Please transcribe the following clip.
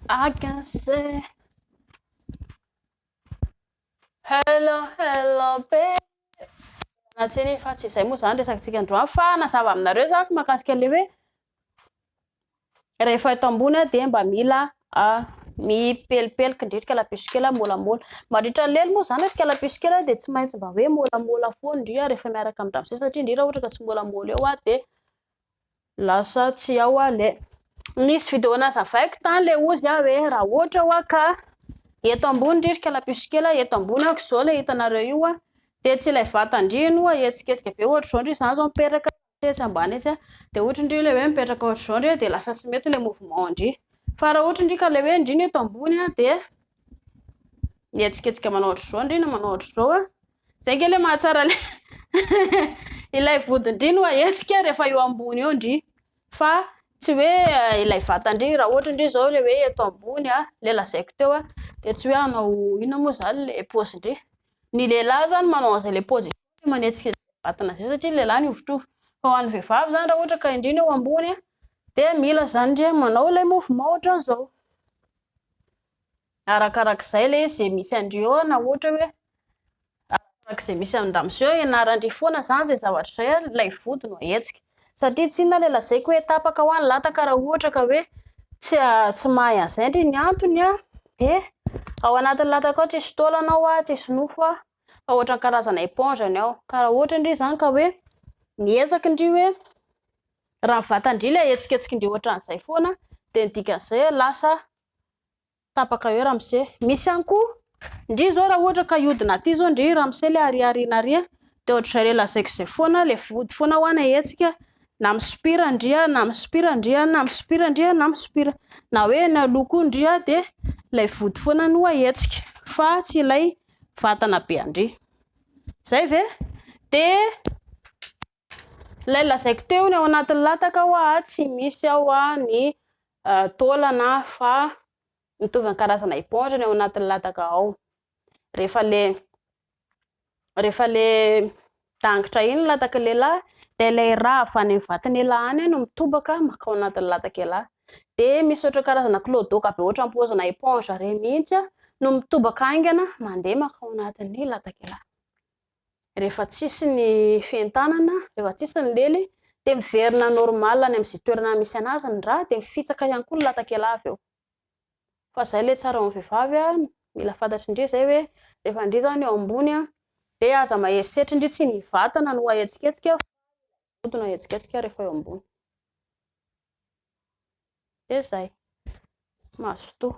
I can say hello, hello baby. Na tsiny fa tsy izay moa izany resakitsika androany fa nazava aminareo zako mahakasika ilay hoe rehefa eto ambony dia mba mila mipelipeliky ndry kalapiso kely môlamôla. Mandritra ny lely moa izany ry kalapiso kely dia tsy maintsy mba hoe môlamôla foana ndry rehefa miaraka amin-dramose satria ndry raha ohatra ka tsy môlamôla eo dia lasa tsy ao le. Nisy vidéo nazavaiko tany le ozy aho hoe raha ohatra hoa ka eto ambony ndry ry kalapiso kely, eto ambony ako izao le hitanareo io dia tsy ilay vatan-dry no ahetsiketsika be ohatra izao ndry izany izao mipetraka etsy ambany etsy dia ohatra ndry ilay hoe mipetraka ohatra izao ndry dia lasa tsy mety ilay mouvement ndry. Fa raha ohatra ndry ka ilay hoe ndry ny eto ambony dia mihetsiketsika manao ohatra izao ndry na manao ohatra izao. Izay ange ilay mahatsara ilay ilay vodin-dry no ahetsika rehefa eo ambony eo ndry. Fa tsy hoe ilay vatan-dry, raha ohatra ndry izao ilay hoe eto ambony ilay lazaiko teo dia tsy hoe hanao inona moa izany ilay paozin-dry. Ny lehilahy izany manao an'izay ilay position manetsika izay vatana izay satria ny lehilahy mihovitrovitra. Fa ho an'ny vehivavy izany raha ohatra ka indrindra eo ambony dia mila izany ndry manao ilay mouvement ohatran'izao. Arakarak'izay ilay izy izay misy an-dry eo na ohatra hoe arakarak'izay misy an-dramose eo, ianaran-dry foana izany izay zavatra izay, ilay vody no ahetsika. Satria tsy inona ilay lazaiko hoe tapaka hoa ny lataka raha ohatra ka hoe tsy tsy mahay an'izay ndry ny antony an, dia ao anatin'ny lataka ao tsisy taolana ao an, tsisy nofo an, fa ohatran'ny karazana éponge ny ao. Ka raha ohatra ndry izany ka hoe miezaka ndry hoe raha ny vatan-dry ilay ahetsiketsikindry ohatran'izay foana dia ny dikan'izay lasa tapaka eo ramose. Misy ihany koa, ndry zao raha ohatra ka hiodina aty zao ndry ramose le ary aoriana ary dia ohatr'izay le lazaiko izay foana, le vody foana hoa ny ahetsika, na misopira ndry na misopira ndry na misopira ndry na misopira, na hoe eny aloha koa ndry dia ilay vody foana no ahetsika fa tsy ilay vatana be an-dry. Zay ve? Dia ilay lazaiko teo ny ao anatin'ny lataka hoa tsy misy ao ny taolana fa mitovy ny karazana éponge ny ao anatin'ny lataka ao. Rehefa le rehefa le dangitra iny ny latak'i lehilahy dia ilay rà avy any amin'ny vatin'elah any no mitobaka mankao anatin'ny latak'elah. Dia misy ohatra karazana clodoka be ohatran'ny paozina éponge ireny mihitsy no mitobaka haingana mandeha mankao anatin'ny latak'elah. Rehefa tsisy ny fientanana, rehefa tsisy ny lely dia miverina normal any amin'izay toerana misy anazy ny rà dia mifitsaka ihany koa ny latak'elah avy eo. Fa izay ilay tsara ho an'ny vehivavy a, mila fantatry ndry izay hoe rehefa ndry izany eo ambony a, dia aza mahery setra ndry tsy ny vatana no ahetsiketsika fa ilay vody no ahetsiketsika rehefa eo ambony. Dia izay. Mazotoa.